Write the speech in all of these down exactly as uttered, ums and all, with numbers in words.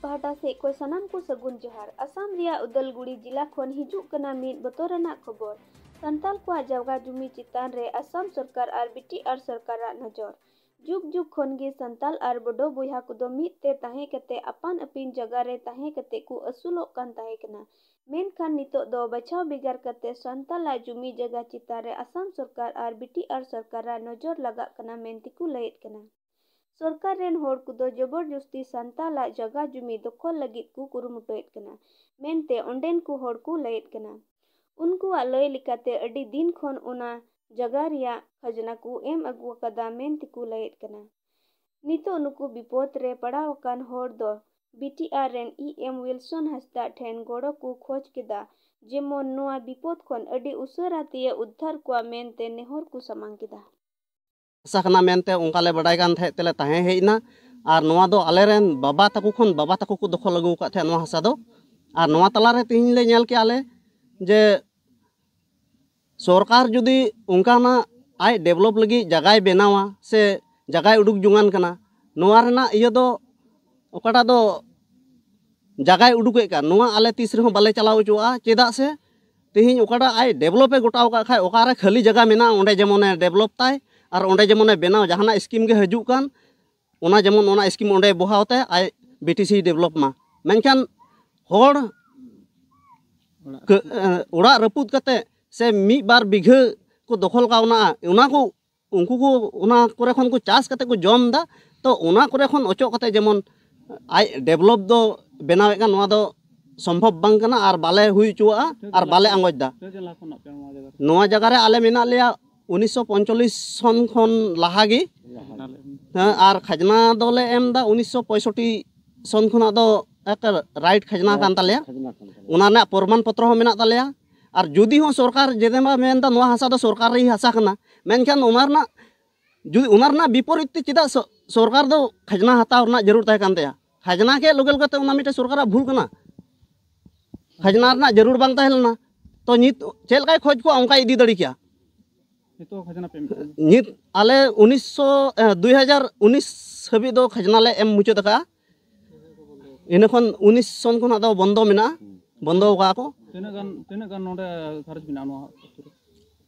ᱯᱟᱦᱴᱟ ᱥᱮᱫ ᱠᱷᱚᱱ ᱥᱟᱱᱟᱢ ᱠᱚ ᱥᱟᱹᱜᱩᱱ ᱡᱚᱦᱟᱨ᱾ ᱟᱥᱟᱢ ᱨᱮᱭᱟᱜ ᱩᱫᱟᱞᱜᱩᱲᱤ ᱡᱤᱞᱟ ᱠᱷᱚᱱ ᱦᱤᱡᱩᱜ ᱠᱟᱱᱟ ᱢᱤᱫ ᱵᱚᱛᱚᱨᱟᱱᱟᱜ ᱠᱷᱚᱵᱚᱨ᱾ ᱥᱟᱱᱛᱟᱞ ᱠᱚᱣᱟᱜ ᱡᱟᱣᱜᱟ ᱡᱩᱢᱤ ᱪᱮᱛᱟᱱ ᱨᱮ ᱟᱥᱟᱢ ᱥᱚᱨᱠᱟᱨ ᱟᱨ ᱵᱤᱴᱤᱟᱨ ᱥᱚᱨᱠᱟᱨᱟᱜ ᱱᱚᱡᱚᱨ᱾ ᱡᱩᱜᱽ ᱡᱩᱜᱽ ᱠᱷᱚᱱ ᱜᱮ ᱥᱟᱱᱛᱟᱞ ᱟᱨ ᱵᱚᱰᱚ ᱵᱚᱭᱦᱟ ᱠᱚᱫᱚ ᱢᱤᱫ ᱛᱮ ᱛᱟᱦᱮᱸ ᱠᱟᱛᱮ ᱟᱯᱟᱱ ᱟᱹᱯᱤᱱ ᱡᱟᱭᱜᱟ ᱨᱮ ᱛᱟᱦᱮᱸ ᱠᱟᱛᱮ ᱠᱚ ᱟᱹᱥᱩᱞᱚᱜ ᱠᱟᱱ ᱛᱟᱦᱮᱸ ᱠᱟᱱᱟ᱾ ᱢᱮᱱᱠᱷᱟᱱ ᱱᱤᱛᱚᱜ ᱫᱚ ᱵᱟᱪᱷᱟᱣ ᱵᱷᱮᱜᱟᱨ ᱠᱟᱛᱮ ᱥᱟᱱᱛᱟᱞᱟᱜ ᱡᱩᱢᱤ ᱡᱟᱭᱜᱟ ᱪᱮᱛᱟᱱ ᱨᱮ ᱟᱥᱟᱢ ᱥᱚᱨᱠᱟᱨ ᱟᱨ ᱵᱤᱴᱤᱟᱨ ᱥᱚᱨᱠᱟᱨᱟᱜ ᱱᱚᱡᱚᱨ ᱞᱟᱜᱟᱜ ᱠᱟᱱᱟ ᱢᱮᱱ ᱛᱮᱠᱚ ᱞᱟᱹᱭᱮᱫ ᱠᱟᱱᱟ᱾ ᱥᱚᱨᱠᱟᱨ ᱨᱮᱱ ᱦᱚᱲ ᱠᱚᱫᱚ ᱡᱚᱵᱚᱨᱡᱚᱥᱛᱤ ᱥᱟᱱᱛᱟᱞᱟᱜ ᱡᱟᱭᱜᱟ ᱡᱩᱢᱤ ᱫᱚᱠᱷᱚᱞ ᱞᱟᱹᱜᱤᱫ ᱠᱚ ᱠᱩᱨᱩᱢᱩᱴᱩᱭᱮᱫ ᱠᱟᱱᱟ ᱢᱮᱱᱛᱮ ᱚᱸᱰᱮᱱ ᱠᱚ ᱦᱚᱲ ᱠᱚ ᱞᱟᱹᱭᱮᱫ ᱠᱟᱱᱟ᱾ ᱩᱱᱠᱩᱣᱟᱜ ᱞᱟᱹᱭ ᱞᱮᱠᱟᱛᱮ ᱟᱹᱰᱤ ᱫᱤᱱ ᱠᱷᱚᱱ ᱚᱱᱟ ᱡᱟᱭᱜᱟ ᱨᱮᱭᱟᱜ ᱠᱷᱟᱡᱽᱱᱟ ᱠᱚ ᱮᱢ ᱟᱹᱜᱩ ᱟᱠᱟᱫᱟ ᱢᱮᱱ ᱛᱮᱠᱚ ᱞᱟᱹᱭᱮᱫ ᱠᱟᱱᱟ᱾ ᱱᱤᱛᱚᱜ ᱱᱩᱠᱩ ᱵᱤᱯᱚᱫ ᱨᱮ ᱯᱟᱲᱟᱣ ᱟᱠᱟᱱ ᱦᱚᱲ ᱫᱚ ᱵᱤᱴᱤᱟᱨ ᱨᱮᱱ ᱤ ᱮᱢ ᱣᱤᱞᱥᱚᱱ ᱦᱟᱸᱥᱫᱟ ᱴᱷᱮᱱ ᱜᱚᱲᱚ ᱠᱚ ᱠᱷᱚᱡᱽ ᱠᱮᱫᱟ, ᱡᱮᱢᱚᱱ ᱱᱚᱣᱟ ᱵᱤᱯᱚᱫ ᱠᱷᱚᱱ ᱟᱹᱰᱤ ᱩᱥᱟᱹᱨᱟ ᱛᱮᱭ ᱩᱫᱽᱫᱷᱟᱨ ᱠᱚᱣᱟ ᱢᱮᱱᱛᱮ ᱱᱮᱦᱚᱨ ᱠᱚ ᱥᱟᱢᱟᱝ ᱠᱮᱫᱟ᱾ ᱦᱟᱥᱟ ᱠᱟᱱᱟ ᱢᱮᱱᱛᱮ ᱚᱱᱠᱟ ᱞᱮ ᱵᱟᱰᱟᱭ ᱠᱟᱱ ᱛᱟᱦᱮᱸᱫ ᱛᱮᱞᱮ ᱛᱟᱦᱮᱸ ᱦᱮᱡ ᱮᱱᱟ᱾ ᱟᱨ ᱱᱚᱣᱟ ᱫᱚ ᱟᱞᱮᱨᱮᱱ ᱵᱟᱵᱟ ᱛᱟᱠᱚ ᱠᱷᱚᱱ ᱵᱟᱵᱟ ᱛᱟᱠᱚ ᱠᱚ ᱫᱚᱠᱷᱚᱞ ᱟᱹᱜᱩ ᱟᱠᱟᱫ ᱛᱟᱦᱮᱸᱫ ᱱᱚᱣᱟ ᱦᱟᱥᱟ ᱫᱚ᱾ ᱟᱨ ᱱᱚᱣᱟ ᱛᱟᱞᱟᱨᱮ ᱛᱮᱦᱮᱧ ᱞᱮ ᱧᱮᱞ ᱠᱮᱜᱼᱟ ᱞᱮ ᱡᱮ ᱥᱚᱨᱠᱟᱨ ᱡᱩᱫᱤ ᱚᱱᱠᱟᱱᱟᱜ ᱟᱡ ᱰᱮᱵᱷᱞᱚᱯ ᱞᱟᱹᱜᱤᱫ ᱡᱟᱭᱜᱟᱭ ᱵᱮᱱᱟᱣᱟ ᱥᱮ ᱡᱟᱭᱜᱟᱭ ᱩᱰᱩᱠ ᱡᱚᱝᱟᱱ ᱠᱟᱱᱟ, ᱱᱚᱣᱟ ᱨᱮᱱᱟᱜ ᱤᱭᱟᱹ ᱫᱚ ᱚᱠᱟᱴᱟᱜ ᱫᱚ ᱡᱟᱭᱜᱟᱭ ᱩᱰᱩᱠᱮᱫ ᱠᱟᱱ, ᱱᱚᱣᱟ ᱟᱞᱮ ᱛᱤᱥ ᱨᱮᱦᱚᱸ ᱵᱟᱞᱮ ᱪᱟᱞᱟᱣ ᱦᱚᱪᱚᱣᱟᱜᱼᱟ᱾ ᱪᱮᱫᱟᱜ ᱥᱮ ᱛᱮᱦᱮᱧ ᱚᱠᱟᱴᱟᱜ ᱟᱡ ᱰᱮᱵᱷᱞᱚᱯᱮ ᱜᱚᱴᱟᱣ ᱟᱠᱟᱫ ᱠᱷᱟᱡ, ᱚᱠᱟᱨᱮ ᱠᱷᱟᱹᱞᱤ ᱡᱟᱭᱜᱟ ᱢᱮᱱᱟᱜᱼᱟ, ᱚᱸᱰᱮ ᱡᱮᱢᱚᱱᱮ ᱰᱮᱵᱷᱞᱚᱯ ᱛᱟᱭ ᱟᱨ ᱚᱸᱰᱮ ᱡᱮᱢᱚᱱᱮ ᱵᱮᱱᱟᱣ, ᱡᱟᱦᱟᱱᱟᱜ ᱥᱠᱤᱢ ᱜᱮ ᱦᱤᱡᱩᱜ ᱠᱟᱱ, ᱚᱱᱟ ᱡᱮᱢᱚᱱ ᱚᱱᱟ ᱥᱠᱤᱢ ᱚᱸᱰᱮ ᱵᱚᱦᱟᱣ ᱛᱮ ᱟᱡ ᱵᱤᱴᱤᱥᱤ ᱰᱮᱵᱷᱞᱚᱯ ᱢᱟ᱾ ᱢᱮᱱᱠᱷᱟᱱ ᱦᱚᱲ ᱠᱟᱹ-, ᱮ, ᱚᱲᱟᱜ ᱨᱟᱹᱯᱩᱫ ᱠᱟᱛᱮ ᱥᱮ ᱢᱤᱫ ᱵᱟᱨ ᱵᱤᱜᱷᱟᱹ ᱠᱚ ᱫᱚᱠᱷᱚᱞ ᱠᱟᱣᱱᱟ, ᱚᱱᱟ ᱠᱚ ᱩᱱᱠᱩ ᱠᱚ ᱚᱱᱟ ᱠᱚᱨᱮ ᱠᱷᱚᱱ ᱠᱚ ᱪᱟᱥ ᱠᱟᱛᱮ ᱠᱚ ᱡᱚᱢ ᱮᱫᱟ, ᱛᱚ ᱚᱱᱟ ᱠᱚᱨᱮ ᱠᱷᱚᱱ ᱚᱪᱚᱜ ᱠᱟᱛᱮ ᱡᱮᱢᱚᱱ ᱟᱡ ᱰᱮᱵᱷᱞᱚᱯ ᱫᱚ ᱵᱮᱱᱟᱣᱮᱫ ᱠᱟᱱ, ᱱᱚᱣᱟ ᱫᱚ ᱥᱚᱢᱵᱷᱚᱵ ᱵᱟᱝ ᱠᱟᱱᱟ ᱟᱨ ᱵᱟᱞᱮ ᱦᱩᱭ ᱦᱚᱪᱚᱣᱟᱜᱼᱟ ᱟᱨ ᱵᱟᱞᱮ ᱟᱸᱜᱚᱪ ᱮᱫᱟ᱾ ᱱᱚᱣᱟ ᱡᱟᱭᱜᱟ ᱨᱮ ᱟᱞᱮ ᱢᱮᱱᱟᱜ ᱞᱮᱭᱟ ᱩᱱᱤᱥᱥᱚ ᱯᱚᱸᱭᱛᱟᱞᱤᱥ ᱥᱚᱱ ᱠᱷᱚᱱ ᱞᱟᱦᱟ ᱜᱮ᱾ ᱦᱮᱸ, ᱟᱨ ᱠᱷᱟᱡᱽᱱᱟ ᱫᱚᱞᱮ ᱮᱢ ᱮᱫᱟ ᱩᱱᱤᱥᱥᱚ ᱯᱚᱸᱭᱥᱚᱴᱴᱤ ᱥᱚᱱ ᱠᱷᱚᱱᱟᱜ ᱫᱚ ᱮᱠ ᱨᱟᱭᱤᱴ ᱠᱷᱟᱡᱽᱱᱟ ᱠᱟᱱ ᱛᱟᱞᱮᱭᱟ᱾ ᱠᱷᱟᱡᱽᱱᱟ ᱠᱟᱱ ᱛᱟᱞᱮᱭᱟ᱾ ᱚᱱᱟ ᱨᱮᱱᱟᱜ ᱯᱨᱚᱢᱟᱱ ᱯᱚᱛᱨᱚ ᱦᱚᱸ ᱢᱮᱱᱟᱜ ᱛᱟᱞᱮᱭᱟ᱾ ᱟᱨ ᱡᱩᱫᱤ ᱦᱚᱸ ᱥᱚᱨᱠᱟᱨ ᱡᱮᱫᱮᱢᱟ ᱢᱮᱱᱫᱟ ᱱᱚᱣᱟ ᱦᱟᱥᱟ ᱫᱚ ᱥᱚᱨᱠᱟᱨᱤ ᱦᱟᱥᱟ ᱠᱟᱱᱟ, ᱢᱮᱱᱠᱷᱟᱱ ᱚᱱᱟ ᱨᱮᱱᱟᱜ ᱡᱩᱫᱤ ᱚᱱᱟ ᱨᱮᱱᱟᱜ ᱵᱤᱯᱚᱨᱤᱛ ᱛᱮ ᱪᱮᱫᱟᱜ ᱥᱚ-, ᱥᱚᱨᱠᱟᱨ ᱫᱚ ᱠᱷᱟᱡᱽᱱᱟ ᱦᱟᱛᱟᱣ ᱨᱮᱱᱟᱜ ᱡᱟᱹᱨᱩᱲ ᱛᱟᱦᱮᱸ ᱠᱟᱱ ᱛᱟᱭᱟ? ᱠᱷᱟᱡᱽᱱᱟ ᱠᱮᱫ ᱞᱚᱜᱮ ᱞᱚᱜᱮ ᱛᱮ ᱚᱱᱟ ᱢᱤᱫᱴᱮᱱ ᱥᱚᱨᱠᱟᱨᱟᱜ ᱵᱷᱩᱞ ᱠᱟᱱᱟ᱾ ᱠᱷᱟᱡᱽᱱᱟ ᱨᱮᱱᱟᱜ ᱡᱟᱹᱨᱩᱲ ᱵᱟᱝ ᱛᱟᱦᱮᱸ ᱞᱮᱱᱟ᱾ ᱛᱚ ᱱᱤᱛ ᱪᱮᱫ ᱞᱮᱠᱟᱭ ᱠᱷᱚᱡᱽ ᱠᱚᱣᱟ ᱚᱱᱠᱟᱭ ᱤᱫᱤ ᱫᱟᱲᱮ ᱠᱮᱭᱟ᱾ ᱱᱤᱛᱚᱜ ᱠᱷᱟᱡᱽᱱᱟ ᱯᱮ ᱮᱢ ᱠᱟᱱᱟ? ᱱᱤᱛ ᱟᱞᱮ ᱩᱱᱤᱥᱥᱚ, ᱮ, ᱫᱩᱭ ᱦᱟᱡᱟᱨ ᱩᱱᱤᱥ ᱦᱟᱹᱵᱤᱡ ᱫᱚ ᱠᱷᱟᱡᱽᱱᱟ ᱞᱮ ᱮᱢ ᱢᱩᱪᱟᱹᱫ ᱟᱠᱟᱫᱼᱟ᱾ ᱤᱱᱟᱹ ᱠᱷᱚᱱ ᱩᱱᱤᱥ ᱥᱚᱱ ᱠᱷᱚᱱᱟᱜ ᱫᱚ ᱵᱚᱱᱫᱚ ᱢᱮᱱᱟᱜᱼᱟ, ᱵᱚᱱᱫᱚ ᱟᱠᱟᱫᱼᱟ ᱠᱚ᱾ ᱛᱤᱱᱟᱹᱜ ᱜᱟᱱ, ᱛᱤᱱᱟᱹᱜ ᱜᱟᱱ ᱱᱚᱰᱮ ᱜᱷᱟᱨᱚᱸᱡᱽ ᱢᱮᱱᱟᱜᱼᱟ ᱱᱚᱣᱟ ᱟᱹᱛᱩ ᱨᱮ?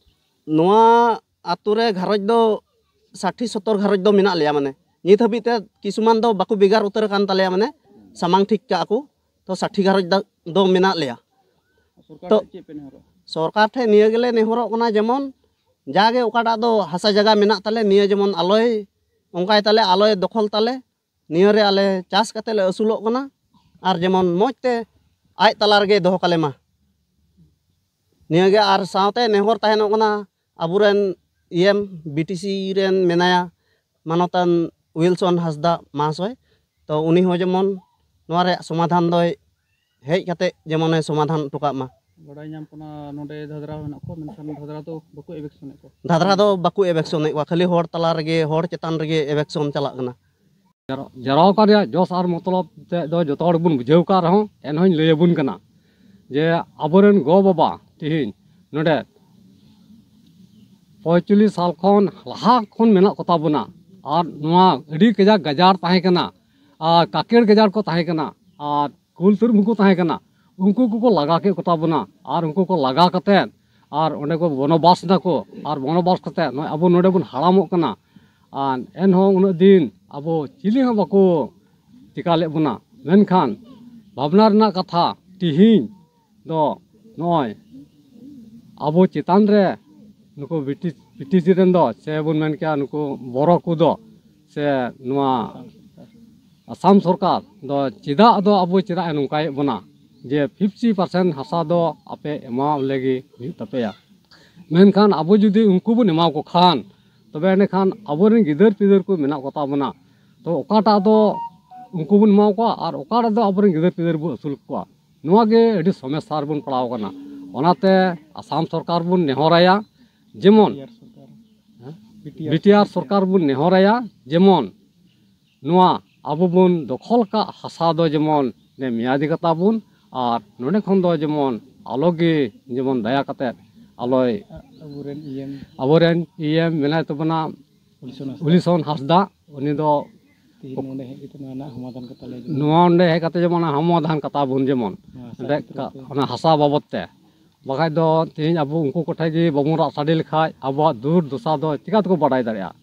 ᱱᱚᱣᱟ ᱟᱹᱛᱩ ᱨᱮ ᱜᱷᱟᱨᱚᱸᱡᱽ ᱫᱚ ᱥᱟᱴᱷᱤ ᱥᱚᱛᱛᱚᱨ ᱜᱷᱟᱨᱚᱸᱡᱽ ᱫᱚ ᱢᱮᱱᱟᱜ ᱞᱮᱭᱟ᱾ ᱢᱟᱱᱮ ᱱᱤᱛ ᱦᱟᱹᱵᱤᱡ ᱛᱮ ᱠᱤᱪᱷᱩᱢᱟᱱ ᱫᱚ ᱵᱟᱠᱚ ᱵᱷᱮᱜᱟᱨ ᱩᱛᱟᱹᱨ ᱟᱠᱟᱱ ᱛᱟᱞᱮᱭᱟ, ᱢᱟᱱᱮ ᱥᱟᱢᱟᱝ ᱴᱷᱤᱠ ᱠᱟᱜᱼᱟ ᱠᱚ᱾ ᱛᱚ ᱥᱟᱴᱷᱤ ᱜᱷᱟᱨᱚᱸᱡᱽ ᱫᱚ, ᱫᱚ ᱢᱮᱱᱟᱜ ᱞᱮᱭᱟ᱾ ᱥᱚᱨᱠᱟᱨ ᱛᱚ ᱴᱷᱮᱱ ᱪᱮᱫ ᱯᱮ ᱱᱮᱦᱚᱨᱚᱜᱼᱟ? ᱥᱚᱨᱠᱟᱨ ᱴᱷᱮᱱ ᱱᱤᱭᱟᱹ ᱜᱮᱞᱮ ᱱᱮᱦᱚᱨᱚᱜ ᱠᱟᱱᱟ, ᱡᱮᱢᱚᱱ ᱡᱟᱜᱮ ᱚᱠᱟᱴᱟᱜ ᱫᱚ ᱦᱟᱥᱟ ᱡᱟᱭᱜᱟ ᱢᱮᱱᱟᱜ ᱛᱟᱞᱮ, ᱱᱤᱭᱟᱹ ᱡᱮᱢᱚᱱ ᱟᱞᱚᱭ ᱚᱱᱠᱟᱭ ᱛᱟᱞᱮ, ᱟᱞᱚᱭ ᱫᱚᱠᱷᱚᱞ ᱛᱟᱞᱮ᱾ ᱱᱤᱭᱟᱹ ᱨᱮ ᱟᱞᱮ ᱪᱟᱥ ᱠᱟᱛᱮ ᱞᱮ ᱟᱹᱥᱩᱞᱚᱜ ᱠᱟᱱᱟ, ᱟᱨ ᱡᱮᱢᱚᱱ ᱢᱚᱡᱽ ᱛᱮ ᱟᱡ ᱛᱟᱞᱟ ᱨᱮᱜᱮ ᱫᱚᱦᱚ ᱠᱟᱞᱮ ᱢᱟ᱾ ᱱᱤᱭᱟᱹ ᱜᱮ ᱟᱨ ᱥᱟᱶᱛᱮ ᱱᱮᱦᱚᱨ ᱛᱟᱦᱮᱱᱚᱜ ᱠᱟᱱᱟ, ᱟᱵᱚᱨᱮᱱ E M B T C ᱨᱮᱱ ᱢᱮᱱᱟᱭᱟ, ᱢᱟᱱᱚᱛᱟᱱ ᱩᱭᱤᱞᱥᱚᱱ ᱦᱟᱸᱥᱫᱟ ᱢᱟᱦᱟᱥᱚᱭ, ᱛᱚ ᱩᱱᱤ ᱦᱚᱸ ᱡᱮᱢᱚᱱ ᱱᱚᱣᱟ ᱨᱮᱭᱟᱜ ᱥᱚᱢᱟᱫᱷᱟᱱ ᱫᱚᱭ ᱦᱮᱡ ᱠᱟᱛᱮ ᱡᱮᱢᱚᱱᱮ ᱥᱚᱢᱟᱫᱷᱟᱱ ᱦᱚᱴᱚ ᱠᱟᱜ ᱢᱟ᱾ ᱵᱟᱰᱟᱭ ᱧᱟᱢ ᱠᱟᱱᱟ ᱱᱚᱰᱮ ᱫᱷᱟᱫᱨᱟ ᱢᱮᱱᱟᱜ ᱠᱚᱣᱟ, ᱢᱮᱱᱠᱷᱟᱱ ᱫᱷᱟᱫᱨᱟ ᱫᱚ ᱵᱟᱠᱚ ᱮᱵᱷᱮᱠᱥᱚᱱᱮᱫ ᱠᱚᱣᱟ᱾ ᱫᱷᱟᱫᱨᱟ ᱫᱚ ᱵᱟᱠᱚ ᱮᱵᱷᱮᱠᱥᱚᱱᱮᱫ ᱠᱚᱣᱟ, ᱠᱷᱟᱹᱞᱤ ᱦᱚᱲ ᱛᱟᱞᱟ ᱨᱮᱜᱮ, ᱦᱚᱲ ᱪᱮᱛᱟᱱ ᱨᱮᱜᱮ ᱮᱵᱷᱮᱠᱥᱚᱱ ᱪᱟᱞᱟᱜ ᱠᱟᱱᱟ᱾ ᱡᱟᱨ-, ᱡᱟᱨᱣᱟ ᱟᱠᱟᱱ ᱨᱮᱭᱟᱜ ᱡᱚᱥ ᱟᱨ ᱢᱚᱛᱞᱚᱵ ᱛᱮᱫ ᱫᱚ ᱡᱚᱛᱚ ᱦᱚᱲ ᱵᱚᱱ ᱵᱩᱡᱷᱟᱹᱣ ᱟᱠᱟᱫ ᱨᱮᱦᱚᱸ, ᱮᱱᱦᱚᱸᱧ ᱞᱟᱹᱭ ᱟᱵᱚᱱ ᱠᱟᱱᱟ ᱡᱮ ᱟᱵᱚᱨᱮᱱ ᱜᱚ ᱵᱟᱵᱟ ᱛᱤᱦᱤᱧ ᱱᱚᱰᱮ ᱯᱚᱸᱭᱛᱟᱞᱞᱤᱥ ᱥᱟᱞ ᱠᱷᱚᱱ ᱞᱟᱦᱟ ᱠᱷᱚᱱ ᱢᱮᱱᱟᱜ ᱠᱚᱛᱟ ᱵᱚᱱᱟ, ᱟᱨ ᱱᱚᱣᱟ ᱟᱹᱰᱤ ᱠᱟᱡᱟᱠ ᱜᱟᱡᱟᱲ ᱛᱟᱦᱮᱸ ᱠᱟᱱᱟ, ᱟᱨ ᱠᱟᱠᱮᱲ ᱜᱟᱡᱟᱲ ᱠᱚ ᱛᱟᱦᱮᱸ ᱠᱟᱱᱟ, ᱟᱨ ᱠᱩᱞ ᱛᱟᱹᱨᱩᱵ ᱦᱚᱸᱠᱚ ᱛᱟᱦᱮᱸ ᱠᱟᱱᱟ᱾ ᱩᱱᱠᱩ ᱠᱚᱠᱚ ᱞᱟᱜᱟ ᱠᱮᱫ ᱠᱚᱛᱟ ᱵᱚᱱᱟ, ᱟᱨ ᱩᱱᱠᱩ ᱠᱚ ᱞᱟᱜᱟ ᱠᱟᱛᱮᱫ ᱟᱨ ᱚᱸᱰᱮ ᱠᱚ ᱵᱚᱱᱚᱵᱟᱥ ᱫᱟᱠᱚ, ᱟᱨ ᱵᱚᱱᱚᱵᱟᱥ ᱠᱟᱛᱮᱫ ᱱᱚᱜᱼᱚᱭ ᱟᱵᱚ ᱱᱚᱰᱮ ᱵᱚᱱ ᱦᱟᱲᱟᱢᱚᱜ ᱠᱟᱱᱟ᱾ ᱟᱨ ᱮᱱᱦᱚᱸ ᱩᱱᱟᱹᱜ ᱫᱤᱱ ᱟᱵᱚ ᱪᱤᱞᱤ ᱦᱚᱸ ᱵᱟᱠᱚ ᱪᱮᱠᱟ ᱞᱮᱫ ᱵᱚᱱᱟ᱾ ᱢᱮᱱᱠᱷᱟᱱ ᱵᱷᱟᱵᱽᱱᱟ ᱨᱮᱱᱟᱜ ᱠᱟᱛᱷᱟ, ᱛᱤᱦᱤᱧ ᱫᱚ ᱱᱚᱜᱼᱚᱭ ᱟᱵᱚ ᱪᱮᱛᱟᱱ ᱨᱮ ᱱᱩᱠᱩ ᱵᱨᱤᱴᱤᱥ, ᱵᱨᱤᱴᱤᱥ ᱨᱮᱱ ᱫᱚ, ᱥᱮ ᱵᱚᱱ ᱢᱮᱱ ᱠᱮᱭᱟ ᱱᱩᱠᱩ ᱵᱚᱨᱚ ᱠᱚᱫᱚ, ᱥᱮ ᱱᱚᱣᱟ ᱟᱥᱟᱢ ᱥᱚᱨᱠᱟᱨ ᱫᱚ ᱪᱮᱫᱟᱜ ᱫᱚ ᱟᱵᱚ ᱪᱮᱫᱟᱜ ᱮ ᱱᱚᱝᱠᱟᱭᱮᱫ ᱵᱚᱱᱟ ᱡᱮ ᱯᱷᱤᱯᱴᱤ ᱯᱟᱨᱥᱮᱱᱴ ᱦᱟᱥᱟ ᱫᱚ ᱟᱯᱮ ᱮᱢᱟᱣ ᱞᱮᱜᱮ ᱦᱩᱭᱩᱜ ᱛᱟᱯᱮᱭᱟ? ᱢᱮᱱᱠᱷᱟᱱ ᱟᱵᱚ ᱡᱩᱫᱤ ᱩᱱᱠᱩ ᱵᱚᱱ ᱮᱢᱟ ᱠᱚ ᱠᱷᱟᱱ, ᱛᱚᱵᱮ ᱮᱸᱰᱮᱠᱷᱟᱱ ᱟᱵᱚᱨᱮᱱ ᱜᱤᱫᱟᱹᱨ ᱯᱤᱫᱟᱹᱨ ᱠᱚ ᱢᱮᱱᱟᱜ ᱠᱚᱛᱟ ᱵᱚᱱᱟ, ᱛᱚ ᱚᱠᱟᱴᱟᱜ ᱫᱚ ᱩᱱᱠᱩ ᱵᱚᱱ ᱮᱢᱟ ᱠᱚᱣᱟ ᱟᱨ ᱚᱠᱟᱴᱟᱜ ᱫᱚ ᱟᱵᱚᱨᱮᱱ ᱜᱤᱫᱟᱹᱨ ᱯᱤᱫᱟᱹᱨ ᱵᱚᱱ ᱟᱹᱥᱩᱞ ᱠᱚᱣᱟ? ᱱᱚᱣᱟ ᱜᱮ ᱟᱹᱰᱤ ᱥᱚᱢᱚᱥᱥᱟ ᱨᱮᱵᱚᱱ ᱯᱟᱲᱟᱣ ᱠᱟᱱᱟ᱾ ᱚᱱᱟᱛᱮ ᱟᱥᱟᱢ ᱥᱚᱨᱠᱟᱨ ᱵᱚᱱ ᱱᱮᱦᱚᱨᱟᱭᱟ, ᱡᱮᱢᱚᱱ ᱵᱤ ᱴᱤ ᱟᱨ ᱥᱚᱨᱠᱟᱨ ᱵᱚᱱ ᱱᱮᱦᱚᱨᱟᱭᱟ, ᱡᱮᱢᱚᱱ ᱱᱚᱣᱟ ᱟᱵᱚ ᱵᱚᱱ ᱫᱚᱠᱷᱚᱞ ᱟᱠᱟᱫ ᱦᱟᱥᱟ ᱫᱚ ᱡᱮᱢᱚᱱ ᱱᱮ ᱢᱮᱭᱟᱫᱤ ᱠᱟᱛᱟ ᱵᱚᱱ, ᱟᱨ ᱱᱚᱰᱮ ᱠᱷᱚᱱ ᱫᱚ ᱡᱮᱢᱚᱱ ᱟᱞᱚ ᱜᱮ, ᱡᱮᱢᱚᱱ ᱫᱟᱭᱟ ᱠᱟᱛᱮᱫ ᱟᱞᱚᱭ, ᱟᱵᱚᱨᱮᱱ ᱤ ᱮᱢ ᱟᱵᱚᱨᱮᱱ ᱤ ᱮᱢ ᱢᱮᱱᱟᱭ ᱛᱟᱵᱚᱱᱟ, ᱩᱞᱤᱥᱚᱱ ᱦᱟᱸᱥᱫᱟ᱾ ᱩᱞᱤᱥᱚᱱ ᱦᱟᱸᱥᱫᱟ, ᱩᱱᱤ ᱫᱚ ᱛᱮᱦᱮᱧ ᱱᱚᱰᱮ ᱦᱮᱡ ᱠᱟᱛᱮ ᱱᱚᱣᱟ ᱨᱮᱱᱟᱜ ᱦᱚᱢᱟᱫᱷᱟᱱ ᱠᱟᱛᱷᱟ ᱞᱟᱹᱭ ᱡᱚᱝ ᱱᱚᱣᱟ ᱚᱸᱰᱮ ᱦᱮᱡ ᱠᱟᱛᱮ ᱡᱮᱢᱚᱱ ᱦᱚᱢᱟᱫᱷᱟᱱ ᱠᱟᱛᱷᱟ ᱵᱚᱱ ᱡᱮᱢᱚᱱ ᱱᱚᱣᱟ ᱦᱟᱥᱟ ᱚᱸᱰᱮ ᱠᱷᱮᱛᱨᱮ ᱠᱟ- ᱛᱮ᱾ ᱚᱱᱟ ᱦᱟᱥᱟ ᱵᱟᱵᱚᱫ ᱛᱮ, ᱵᱟᱠᱷᱟᱡ ᱫᱚ ᱛᱮᱦᱮᱧ ᱟᱵᱚ ᱩᱱᱠᱩ ᱠᱚᱴᱷᱮᱱ ᱜᱮ ᱵᱟᱵᱚᱱ ᱨᱟᱜ ᱥᱟᱰᱮ ᱞᱮᱠᱷᱟᱡ ᱟᱵᱚᱣᱟᱜ ᱫᱩᱨ ᱫᱚᱥᱟ ᱫᱚ ᱪᱤᱠᱟ ᱛᱮᱠᱚ ᱵᱟᱰᱟᱭ ᱫᱟᱲᱮᱭᱟᱜᱼᱟ?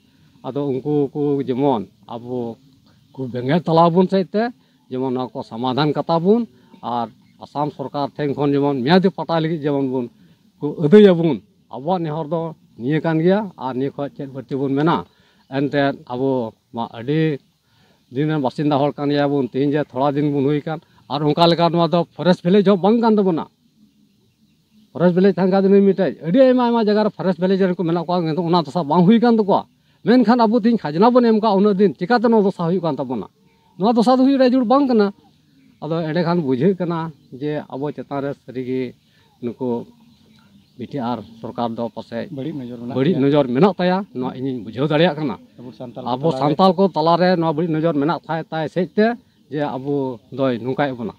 ᱟᱫᱚ ᱩᱱᱠᱩ ᱠᱚ ᱡᱮᱢᱚᱱ ᱟᱵᱚ ᱠᱚ ᱵᱮᱸᱜᱮᱫ ᱛᱟᱞᱟ ᱵᱚᱱ ᱥᱮᱫ ᱛᱮ ᱡᱮᱢᱚᱱ ᱱᱚᱣᱟ ᱠᱚ ᱥᱚᱢᱟᱫᱷᱟᱱ ᱠᱟᱛᱟ ᱵᱚᱱ, ᱟᱨ ᱟᱥᱟᱢ ᱥᱚᱨᱠᱟᱨ ᱴᱷᱮᱱ ᱠᱷᱚᱱ ᱡᱮᱢᱚᱱ ᱢᱮᱭᱟᱫᱤ ᱯᱟᱴᱟ ᱞᱟᱹᱜᱤᱫ ᱡᱮᱢᱚᱱ ᱵᱚᱱ ᱠᱚ ᱟᱹᱫᱟᱹᱭᱟᱵᱚᱱ᱾ ᱟᱵᱚᱣᱟᱜ ᱱᱮᱦᱚᱨ ᱫᱚ ᱱᱤᱭᱟᱹ ᱠᱟᱱ ᱜᱮᱭᱟ, ᱟᱨ ᱱᱤᱭᱟᱹ ᱠᱷᱚᱱ ᱪᱮᱫ ᱵᱟᱹᱲᱛᱤ ᱵᱚᱱ ᱢᱮᱱᱟ? ᱮᱱᱛᱮᱫ ᱟᱵᱚ ᱢᱟ ᱟᱹᱰᱤ ᱫᱤᱱ ᱨᱮᱱ ᱵᱟᱥᱤᱱᱫᱟ ᱦᱚᱲ ᱠᱟᱱ ᱜᱮᱭᱟᱵᱚᱱ, ᱛᱮᱦᱮᱧ ᱡᱮ ᱛᱷᱚᱲᱟ ᱫᱤᱱ ᱵᱚᱱ ᱦᱩᱭ ᱟᱠᱟᱱ, ᱟᱨ ᱚᱱᱠᱟ ᱞᱮᱠᱟ ᱱᱚᱣᱟ ᱫᱚ ᱯᱷᱚᱨᱮᱥᱴ ᱵᱷᱤᱞᱮᱡᱽ ᱦᱚᱸ ᱵᱟᱝ ᱠᱟᱱ ᱛᱟᱵᱚᱱᱟ᱾ ᱯᱷᱚᱨᱮᱥᱴ ᱵᱷᱤᱞᱮᱡᱽ ᱛᱟᱦᱮᱱ ᱠᱷᱟᱱ ᱫᱚ ᱱᱩᱭ ᱢᱤᱫᱴᱮᱡ ᱟᱹᱰᱤ ᱟᱭᱢᱟ ᱟᱭᱢᱟ ᱡᱟᱭᱜᱟ ᱨᱮ ᱯᱷᱚᱨᱮᱥᱴ ᱵᱷᱤᱞᱮᱡᱽ ᱨᱮᱱ ᱠᱚ ᱢᱮᱱᱟᱜ ᱠᱚᱣᱟ, ᱠᱤᱱᱛᱩ ᱚᱱᱟ ᱫᱚᱥᱟ ᱵᱟᱝ ᱦᱩᱭ ᱠᱟᱱ ᱛᱟᱠᱚᱣᱟ᱾ ᱢᱮᱱᱠᱷᱟᱱ ᱟᱵᱚ ᱛᱮᱦᱮᱧ ᱠᱷᱟᱡᱽᱱᱟ ᱵᱚᱱ ᱮᱢ ᱠᱟᱜ ᱩᱱᱟᱹᱜ ᱫᱤᱱ, ᱪᱤᱠᱟᱛᱮ ᱱᱚᱣᱟ ᱫᱚᱥᱟ ᱦᱩᱭᱩᱜ ᱠᱟᱱ ᱛᱟᱵᱚᱱᱟ? ᱱᱚᱣᱟ ᱫᱚᱥᱟ ᱫᱚ ᱦᱩᱭᱩᱜ ᱨᱮᱭᱟᱜ ᱡᱟᱹᱨᱩᱲ ᱵᱟᱝ ᱠᱟᱱᱟ᱾ ᱟᱫᱚ ᱮᱸᱰᱮᱠᱷᱟᱱ ᱵᱩᱡᱷᱟᱹᱜ ᱠᱟᱱᱟ ᱡᱮ ᱟᱵᱚ ᱪᱮᱛᱟᱱ ᱨᱮ ᱥᱟᱹᱨᱤᱜᱮ ᱱᱩᱠᱩ ᱵᱤ ᱴᱤ ᱟᱨ ᱥᱚᱨᱠᱟᱨ ᱫᱚ ᱯᱟᱥᱮᱡ ᱵᱟᱹᱲᱤᱡ ᱱᱚᱡᱚᱨ ᱢᱮᱱᱟᱜ ᱵᱟᱹᱲᱤᱡ ᱛᱟᱭᱟ᱾ ᱱᱚᱡᱚᱨ ᱢᱮᱱᱟᱜ ᱛᱟᱭᱟ, ᱱᱚᱣᱟ ᱤᱧᱤᱧ ᱵᱩᱡᱷᱟᱹᱣ ᱫᱟᱲᱮᱭᱟᱜ ᱠᱟᱱᱟ᱾ ᱟᱵᱚ ᱥᱟᱱᱛᱟᱞ ᱠᱚ ᱟᱵᱚ ᱛᱟᱞᱟᱨᱮ ᱥᱟᱱᱛᱟᱞ ᱠᱚ ᱛᱟᱞᱟᱨᱮ ᱱᱚᱣᱟ ᱵᱟᱹᱲᱤᱡ ᱱᱚᱡᱚᱨ ᱢᱮᱱᱟᱜ ᱛᱟᱭ, ᱛᱟᱭ ᱥᱮᱡ ᱛᱮ ᱡᱮ ᱟᱵᱚ ᱫᱚᱭ ᱱᱚᱝᱠᱟᱭᱮᱫ ᱵᱚᱱᱟ᱾